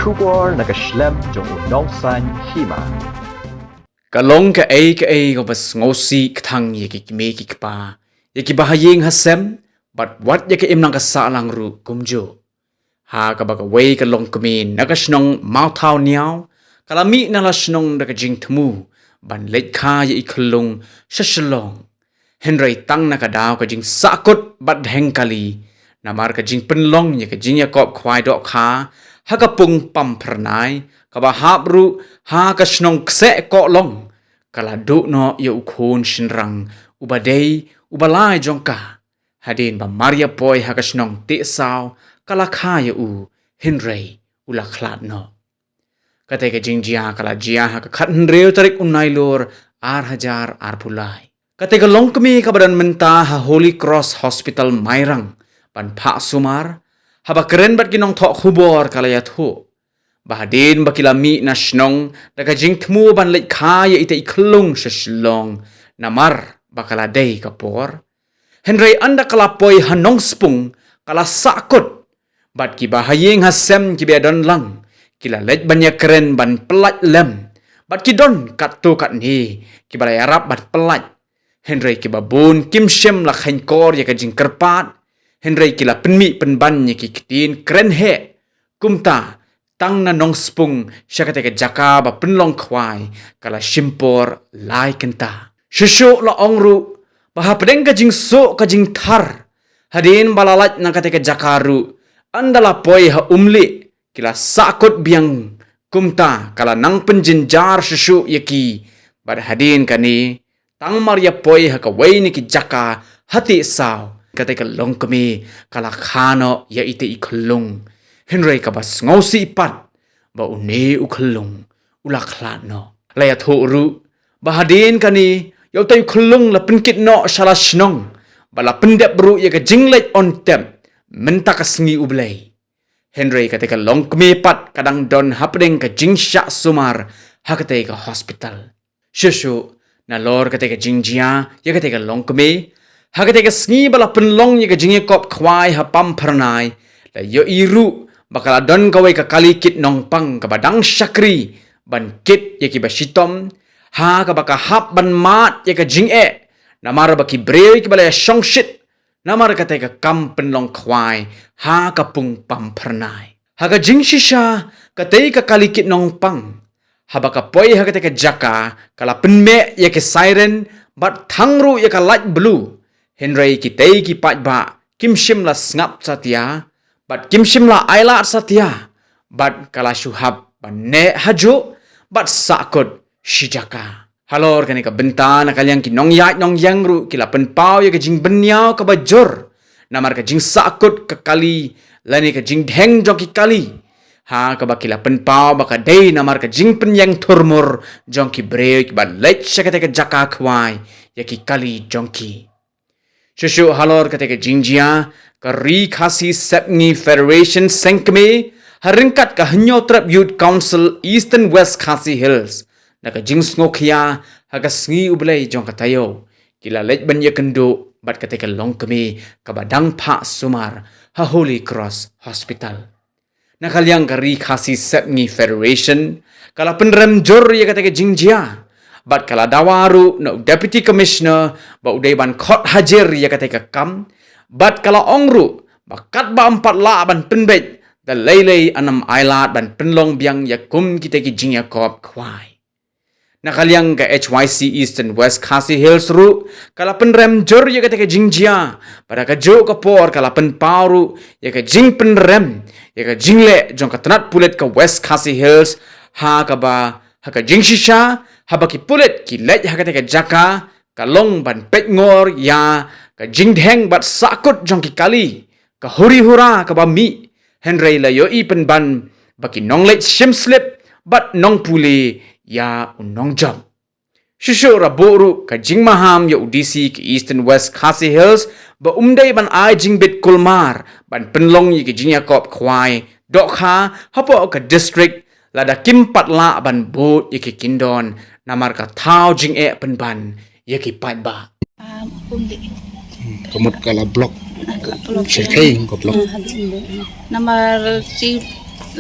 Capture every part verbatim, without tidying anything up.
Khubor na ka shlem jong u Nongsaiñ Hima. Ka long kaei kaei kaba sngewsih kthang ïa ki kmie ki kpa, ïa ki bahaïing hasem, bad wat ïa ka imlang ka sahlang ruh kumjuh. Ha kaba kawei ka longkmie na ka shnong Mawthaw Niaw, ka la mih na la shnong da ka jingthmu ban leit kha ïa i khyllung sha Shillong. Hynrei tang na ka daw ka jingsahkut bad dheng kali, namar ka jingpynlong ïa ka jingïakop khwai dohkha ha ka pung pamphyrnai kaba hap ruh ha ka shnong Kseh Kohlong, ka la duh noh ïa u khun shynrang uba dei uba lai jong ka. Hadien ba mar ïa poi ha ka shnong Tehsaw, ka la kha ïa u, hynrei u la khlad noh. Katei ka jingjia ka la jia ha ka khathynriew tarik u Nailur ar hajar arphew lai. Katei ka longkmie kaba don mynta ha Holy Cross Hospital Mairang ban phah sumar, haba kren bad ki nongthoh khubor ka la ïathuh ba hadien ba ki la mih na shnong da ka jingthmu ban leit kha ïa itei i khyllung sha Shillong, namar ba ka la dei ka por. Hynrei ynda ka la poi ha Nongspung, ka la sahkut. Bad ki bahaïing hasem kiba ïadon lang, ki la leit ban ïakren ban pyllait lem. Bad ki don katto katne kiba la ïarap ban pyllait. Hynrei kiba bun kim shym la kheiñkor ïa ka jingkyrpad. Hynrei ki la pynmih pynban ïa ki ktien kren heh. Kumta, tang na Nongspung sha katei ka jaka ba pynlong khwai, ka la shim por lai kynta. Shuh shuh la ong ruh ba hapdeng ka jingsuh ka jingthar, hadien ba la lait na katei ka jaka ruh, ynda la poi ha Umlieh, ki la sahkut biang. Kumta ka la nang pynjynjar shuh shuh ïa ki. Bad hadien kane, tang mar ïa poi ha kawei na ki jaka ha Tehsaw, katei ka longkmie ka la kha noh ïa itei i khyllung. Hynrei kaba sngewsih pat, ba une u khyllung u la khlad noh. La ïathuh ruh ba hadien kane, ïa utei u khyllung la pynkit noh sha la shnong, ba la pyndep ruh ïa ka jingleit on tep mynta ka sngi U Blei. Hynrei katei ka longkmie pat ka dang don hapdeng ka jingshah sumar ha katei ka hospital. Shuh shuh, nalor katei ka jingjia ïa katei ka longkmie, ha katei ka sngi ba la pynlong ïa ka jingïakop khwai ha Pamphyrnai, la ïohi ruh ba ka la don kawei ka kali kit nongpang kaba dang shakri ban kit ïa kiba shitom, ha kaba ka hap ban mad ïa ka jingeh, namar ba ki briew kiba la ïashongshit namar katei ka kam pynlong khwai ha ka pung Pamphyrnai. Ha ka jingshisha, katei ka kali kit nongpang, haba ka poi ha katei ka jaka, ka la pynmeh ïa ki siren bad thang ruh ïa ka light blue. Hynrei kitei ki paidbah kim shym la sngap satia bad kim shym la ailad satia, bad ka la shu hap ban neh hajuh bad sahkut shi jaka. Halor kane ka bynta, na ka liang ki nongïaid nongïeng ruh ki la pynpaw ïa ka jingbynñiaw kaba jur namar ka jingsahkut ka kali lane ka jingdheng jong ki kali, ha kaba ki la pynpaw ba ka dei namar ka jingpynïeng thurmur jong ki briew kiba leit sha katei ka jaka khwai ïa ki kali jong ki. Shuh shuh halor katei ka jingjia, ka Ri Khasi Sepngi Federation Seng Kmie, ha ryngkat ka Hynñiewtrep Youth Council Eastern West Khasi Hills, na ka jingsngewkhia ha ka sngi U Blei jong ka taïew, ki la leit ban ïakynduh bad katei ka longkmie kaba dang phah sumar ha Holy Cross Hospital. Na ka liang ka Ri Khasi Sepngi Federation, ka la pynrem jur ïa katei ka jingjia, bad ka la dawa ruh na u Deputy Commissioner ba u dei ban khot hajir ïa katei ka kam, bad ka la ong ruh ba katba ym pat lah ban pynbeit, da lei lei yn ym ailad ban pynlong biang ïa kum kitei ki jingïakop khwai. Na ka liang ka H Y C Eastern West Khasi Hills ruh, ka la pynrem jur ïa katei ka jingjia, bad ha kajuh ka por ka la pynpaw ruh ïa ka jingpynrem ïa ka jingleh jong ka tnat pulit ka West Khasi Hills, ha kaba ha ka jingshisha, haba ki pulit ki leit ha katei ka jaka, ka long ban peitngor ïa ka jingdheng bad sahkut jong ki kali, ka huri hura kaba mih, hynrei la ïohi pynban ba ki nongleit shim slip bad nongpule ïa u nongjop. Shuh shuh la buh ruh ka jingmaham ïa u D C ka Eastern West Khasi Hills ba um dei ban ai jingbit kulmar ban pynlong ïa ki jingïakop khwai dohkha hapoh ka district, lada kim pat lah ban bud ïa ki kyndon namar ka thaw jingeh pynban ïa ki paidbah. Ah, Umlieh. Ka mut ka la block. Ka block. Sha kaei ka block? Ah, hadien. Namar shi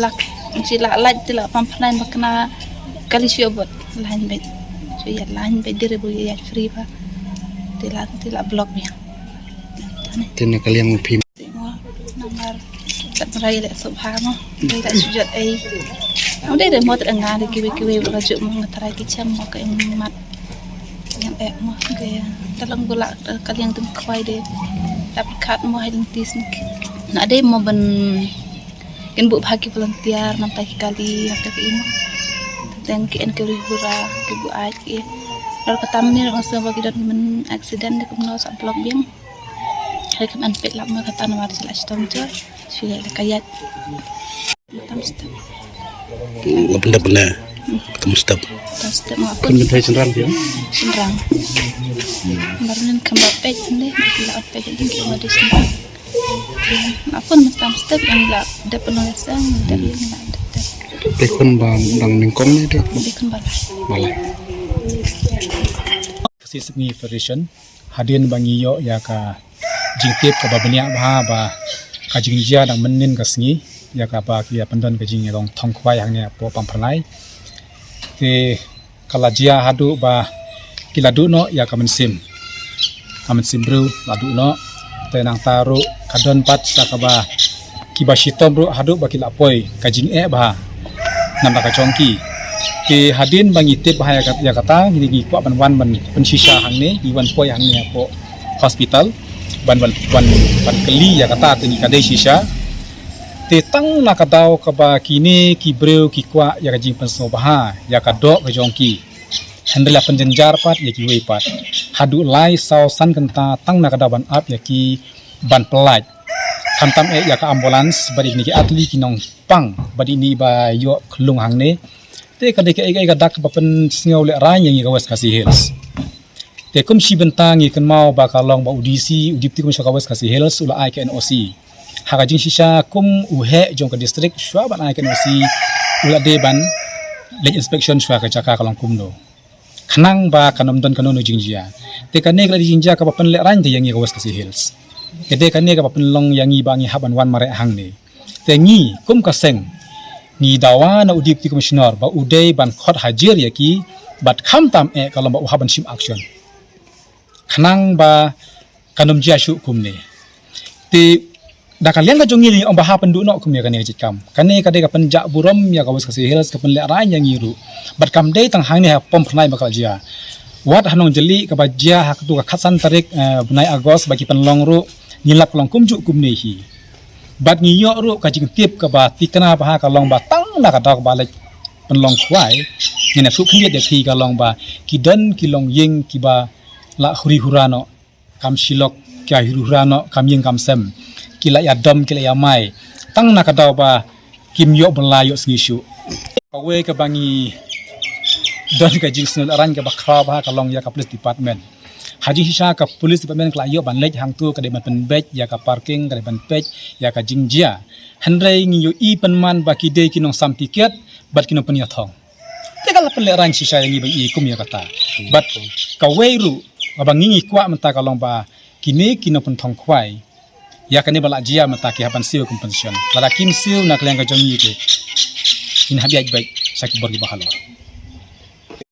lak Chi la lait ti la pam phanai ba kena kali shu bot lain bet. Shu ya lain bet dire bu ya free ba. Ti la ti la block ya. Tene kali yang phi. Ti mo namar kat rai le subha mo. Dei la shu jot ai. Au dei dei mo ter nga dei kiwi kiwi ba ju mo nga try ki chem mo ka mat. Yang eh mo ke dalam gula kali yang tum khwai dei. Tapi kat mo hai tis. Na dei mo ben Kin buh bha ki volunteer namta ki kali namta ki ino. Teng ki en ki rih hura ki buh ai ki. Lor kata mynne nga sngew ba ki don ki men accident de kumno sa block biang. Hai kam an pet lap ma kata namar sila stom jo. Sila le kayat. Tam step. Lap benda benda. Tam step. Tam step ma Kan pun. Mentai senrang dia. Senrang. Baru nan kembal pet ni. Bila pet ni ki ma di senrang. Apun tam step yang la dep nang sang dep yang la dep. Te khun ba dang nyngkong ne te? Te khun ba la. Ba la. Ka Sisngi Federation hadien ba ngi ïoh ïa ka jingtip kaba bniah bha ba ka jingjia dang mynnin ka sngi ïa kaba ki ïa pyndon ka jingïalong thong khwai hangne hapoh Pamphyrnai. Te ka la jia haduh ba ki la duh noh ïa ka mynsiem. Ka mynsiem briew la duh noh. Te nangta ruh ka don pat sa kaba kiba shitom ruh haduh ba ki la poi ka jingeh bha. Namar ka jong ki. Te hadien ba ngi tip bha ïa ka, ïa kata ngi, ngi kwah ban wan ban pynshisha hangne, ngi wan poi hangne hapoh hospital ban wan ban ban kylli ïa kata te ngi ka dei shisha. Te tang na ka daw kaba kine ki briew ki kwah ïa ka jingpynsngewbha ïa ka doh ka jong ki. Hynrei la pynjynjar pat ïa kiwei pat. Haduh lai saw san kynta tang na ka daw ban ap ïa ki ban pyllait. Khamtam eh ïa ka ambulance bad ïa kine ki atli ki nongpang bad ïa kine ba ïoh khlung hangne. Te ka dei kaei kaei ka dak ba pynsngew lehraiñ ïa ngi ka West Khasi Hills. Te kum shi bynta ngi kynmaw ba ka long ba u D C, u Deputy Commissioner ka West Khasi Hills u la ai ka N O C. Ha ka jingshisha kum u heh jong ka district shuwa ban ai ka N O C u la dei ban leit inspection shuwa ka jaka ka long kumno. Khnang ba kan ym don kano kano jingjia. Te kane ka la dei jingjia kaba pynlehraiñ te ïa ngi ka West Khasi Hills. Te dei kane kaba pynlong ïa ngi ba ngi hap ban wan mareh hangne. Te ngi kum ka seng ngi dawa na u Deputy Commissioner ba u dei ban khot hajir ïa ki bad khamtam eh ka long ba u hap ban shim action. Khnang ba kan ym jia shuh kumne. Te da ka liang ka jong ngi ngi ong ba hap pynduh noh kum ïa kane ka jait kam. Kane ka dei ka pynjah burom ïa ka West Khasi Hills ka pynlehraiñ ïa ngi ruh. Bad kam dei tang hangne ha Pamphyrnai ba ka la jia. Wat ha Nongjylli kaba jia ha katu ka khatsan tarik, eh, bnai August ba ki pynlong ruh ngi lap ka long kumjuh kumne hi. Bad ngi ïoh ruh ka jingtip kaba thikna bha ka long ba tang na ka daw kaba leit pynlong khwai. Ngin ïathuh khyndiat ïa phi ka long ba ki don ki longïing kiba la huri hura noh. Kam shilok, ki huri hura noh, kam ïing kam sem. Ki la ïa dom, ki la ïa mai. Tang na ka daw ba kim ïoh bylla ïoh sngi shuh. Kawei kaba ngi don ka jingsngewlehraiñ kaba khraw bha ka long ïa ka police department. Ha jingshisha ka police department ka la ïoh ban leit hangtu ka dei ban pynbeit ïa ka parking, ka dei ban peit ïa ka jingjia. Hynrei ngi ïohi pynman ba ki dei ki nongsam tiket bad ki nongpynïathong. Te ka la pynlehraiñ shisha ïa ngi ba ngi i kum ïa kata. Bad kawei ruh kaba ngi ngi kwah mynta ka long ba kine ki nongpynthong khwai ïa kane ba la jia mynta ki hap ban siew compensation. Lada kim siew na ka liang ka jong ngi te ngin hap ïaid beit sha ki bor kiba halor.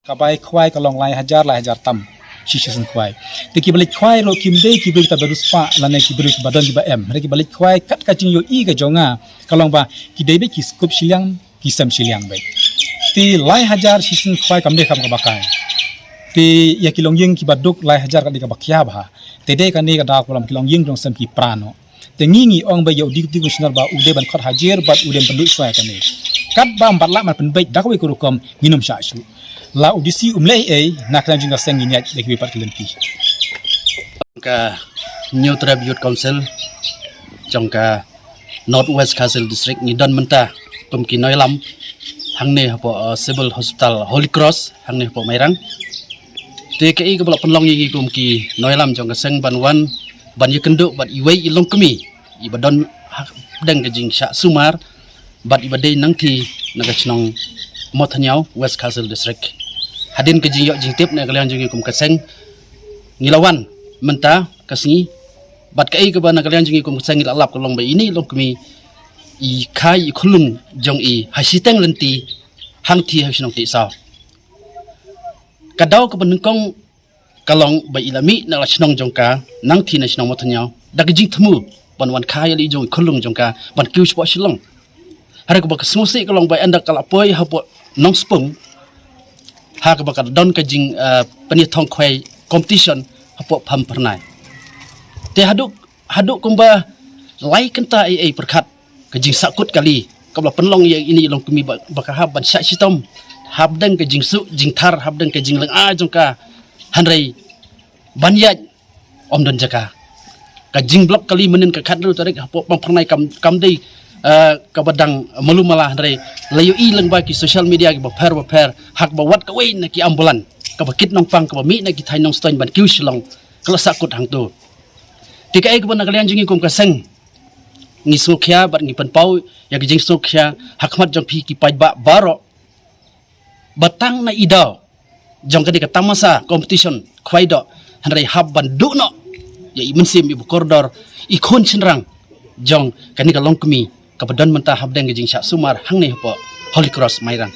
Ka bai khwai ka long lai hajar, lai hajar tam shi shisien khwai. Te kiba leit khwai ruh kim dei ki briew kiba riewspah lane ki briew kiba don kiba em. Hynrei kiba leit khwai kat ka jingïohi ka jong nga ka long ba ki dei beit ki scoop shiliang ki sem shiliang beit. Te lai hajar shisien khwai kam dei kam kaba kai. Te ïa ki longïing kiba duk lai hajar ka dei kaba khia bha. Te dei kane ka daw ka long ki longïing ki longsem ki pra noh. Te ngi ngi ong ba ïa u Deputy Commissioner ba u dei ban khot hajir bad u dei ban pynduh shuwa ïa kane. Katba ym pat lah ban pynbeit da kawei ka rukom ngin ym shah shuh. La u D C um leh ei ei na ka liang jong ka seng ngin ïaid da kiwei pat ki lynti. Ka Hynñiewtrep Youth Council jong ka North West Khasi Hills District ngi don mynta kum ki nongïalam hangne hapoh, uh, Civil Hospital Holy Cross hangne hapoh Mairang. Te kaei kaba la pynlong ïa ngi kum ki nongïalam jong ka seng ban wan ban ïakynduh bad iwei i longkmie iba don hapdeng ka jingshah sumar bad iba dei nangthie na ka shnong Mawthaynñiaw, West Khasi Hills District. Hadien ka jingïoh jingtip na ka liang jong ngi kum ka seng ngi la wan mynta ka sngi. Bad kaei kaba na ka liang jong ngi kum ka seng ngi la lap ka long ba ine i longkmie i kha i khunlung jong i ha shiteng lynti hangthie ha shnong Tisaw. Ka daw kaba nyngkong ka long ba i la mih na la shnong jong ka nangthie na shnong Mawthanñiaw da ka jingthmu ban wan kha ïa la i jong i khunlung jong ka ban kiew shapoh Shillong. Hynrei kaba ka sngewsih ka long ba ynda ka la poi hapoh Nongspung ha kaba ka don ka jing, eh, pynïathong khwai competition hapoh Pamphyrnai. Te haduh haduh kumba lai kynta ei ei pyrkhat ka jingsahkut kali kaba la pynlong ïa ine i longkmie ba, ba ka hap ban shah shitom hapdeng ka jingsuh jingthar hapdeng ka jinglynga jong ka, hynrei ban ïaid ym don jaka. Ka jingblok kali mynnin ka khathynriew tarik hapoh Pamphyrnai kam, kam dei, eh, kaba dang malu mala, hynrei la ïohi lyngba ki social media kiba pher ba pher ha kaba wat kawei na ki ambulan kaba kit nongpang kaba mih na ki thaiñ Nongstoiñ ban kiew Shillong ka la sahkut hangto. Te kaei kaba na ka liang jong ngi kum ka seng ngi sngewkhia bad ngi pynpaw ïa ka jingsngewkhia ha khmat jong phi ki paidbah baroh ba tang na i daw jong kane ka tamasa competition khwai doh, hynrei hap ban duh noh ïa i mynsiem iba kordor, i khun shynrang jong kane ka longkmie kaba don mynta hapdeng ka jingshah sumar hangne hapoh Holy Cross Mairang.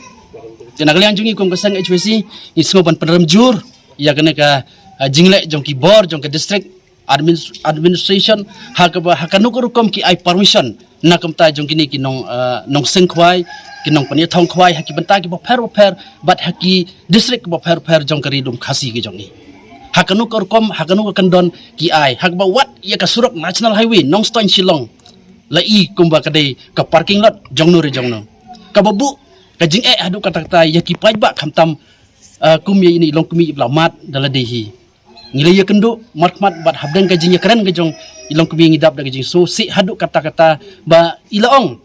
Te na ka liang jong ngi kum ka seng H Y C ngi sngew ban pynrem jur ïa kane ka, ah, jingleh jong ki bor jong ka district admin-, administration ha kaba ha kano ka rukom ki ai permission na ka bynta jong kine ki nong, eh, nongseng khwai, ki nongpynïathong khwai ha ki bynta kiba pher ba pher bad ha ki district kiba pher ba pher jong ka Ri Lum Khasi ka jong ngi. Ha kano ka rukom, ha kano ka kyndon ki ai ha kaba wat ïa ka surok National Highway Nongstoiñ Shillong la i kumba ka dei ka parking lot jongno re jongno, kaba buh ka jingeh haduh katta katta ïa ki paidbah khamtam, eh, kum ïa ine i longkmie iba la mad da lade hi. Ngi la ïakynduh markhmat bad hapdeng ka jingïakren ka jong i longkmie ngi dap da ka jingsngewsih haduh katta katta ba i la ong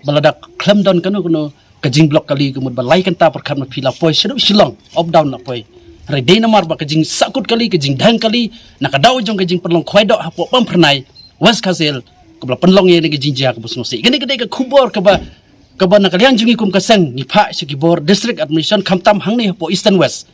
ba lada khlem don kano kano ka jingblok kali ka mut ba lai kynta pyrkhat ma phi la poi shaduh Shillong up down la poi. Hynrei dei namar ba ka jingsahkut kali, ka jingdheng kali na ka daw jong ka jingpynlong khwai doh hapoh Pamphyrnai, West Khasi Hills, kaba la pynlong ïa kane ka jingjia kaba sngewsih. Kane ka dei ka khubor kaba, kaba na ka liang jong ngi kum ka seng ngi phah sha ki bor district administration khamtam hangne hapoh Eastern West